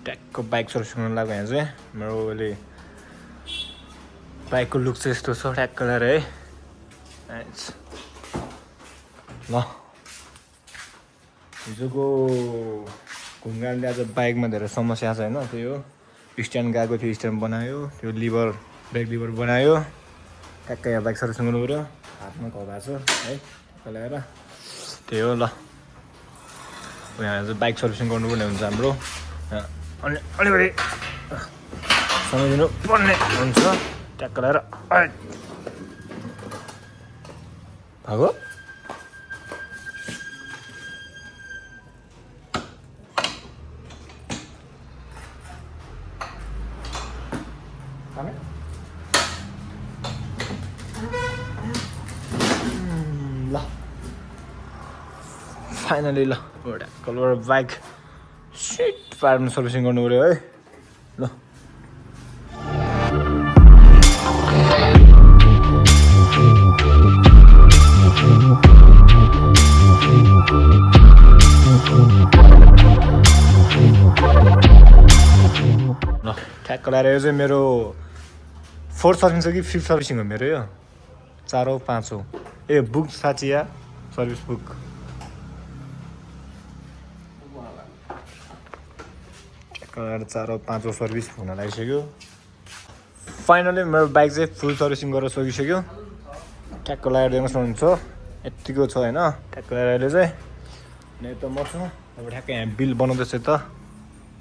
ट्याकको bike servicing गर्न लाग्यो यहाँ चाहिँ मेरो अहिले बाइकको लुक चाहिँ यस्तो छ ट्याक्क लगाएर है ल हिजोको घुमघामले आज बाइकमा धेरै समस्या छ होइन त्यही हो स्ट्यान्ड गएको थियो स्ट्यान्ड बनायो त्यो लिभर ब्रेक लिभर बनायो ट्याक्कै यहाँ बाइक सर्भिसिङ गर्नु पऱ्यो हातमा घाउ भएको छ है ट्याक्क लगाएर त्यही हो ल यहाँ चाहिँ बाइक सर्भिसिङ गर्नुपर्ने हुन्छ हाम्रो अनि अलिकति समय दिनु पर्ने हुन्छ ट्याक्क लगाएर भागो ल फाइनली ल एउटा कलर बाइक सिट पार्नु सर्भिसिङ गर्नु पऱ्यो है ल ठ्याक्क लगाएर यो चाहिँ मेरो 4th सर्भिसिङ छ कि 5th सर्भिसिङ हो मेरो यो 4औँ 5औँ ए बुक साचिया सर्भिस बुक ठ्याक्क लगाएर 4औँ 5औँ सर्भिस हुन लागिसक्यो फाइनली मेरो बाइक चाहिँ फुल सर्भिसिङ गरेर सकिसक्यो ट्याक्क लगाएर दिनुहोस् न हुन्छ यत्तिको छ होइन ट्याक्क लगाएर अहिले चाहिँ अनि त म छु अब ठ्याक्क यहाँ बिल बनाउँदैछ त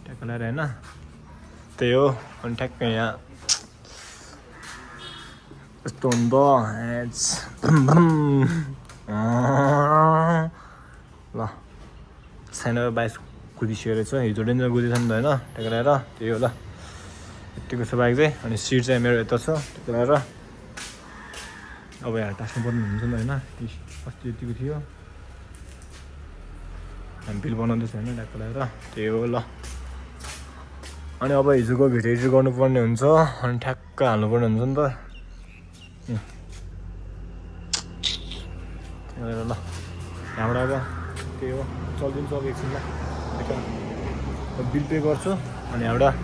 ट्याक्क लगाएर होइन त्यही हो अनि ठ्याक्क यहाँ यस्तो हुँदो ल सानो बाइक कुदिसकेको रहेछ हिजो डेन्जर कुदिछ नि त होइन ट्याक्क लगाएर त्यही हो ल यत्तिको छ बाइक चाहिँ अनि सिट चाहिँ मेरो यता छ ट्याक्क लगाएर अब यहाँ टास्नु पर्ने हुन्छ नि त होइन अस्ति यतिको थियो हामी बिल बनाउँदैछ होइन ट्याक्क लगाएर त्यही हो ल अनि अब हिजोको भिडियो एडिट गर्नुपर्ने हुन्छ अनि ठ्याक्क हाल्नुपर्ने हुन्छ नि त ल यहाँबाट अब त्यही हो चलिदिन्छ अब एकछिनमा बिल पे गर्छु अनि यहाँबाट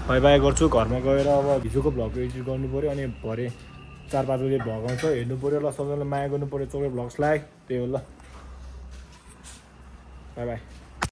बाई बाई गर्छु घरमा गएर अब हिजोको भ्लग एडिट गर्नु पऱ्यो अनि भरे 4-5 बजे भ्लग आउँछ हेर्नु पऱ्यो ल सबैलाई माया गर्नु पऱ्यो चौबे भ्लग्सलाई त्यही हो ल बाई बाई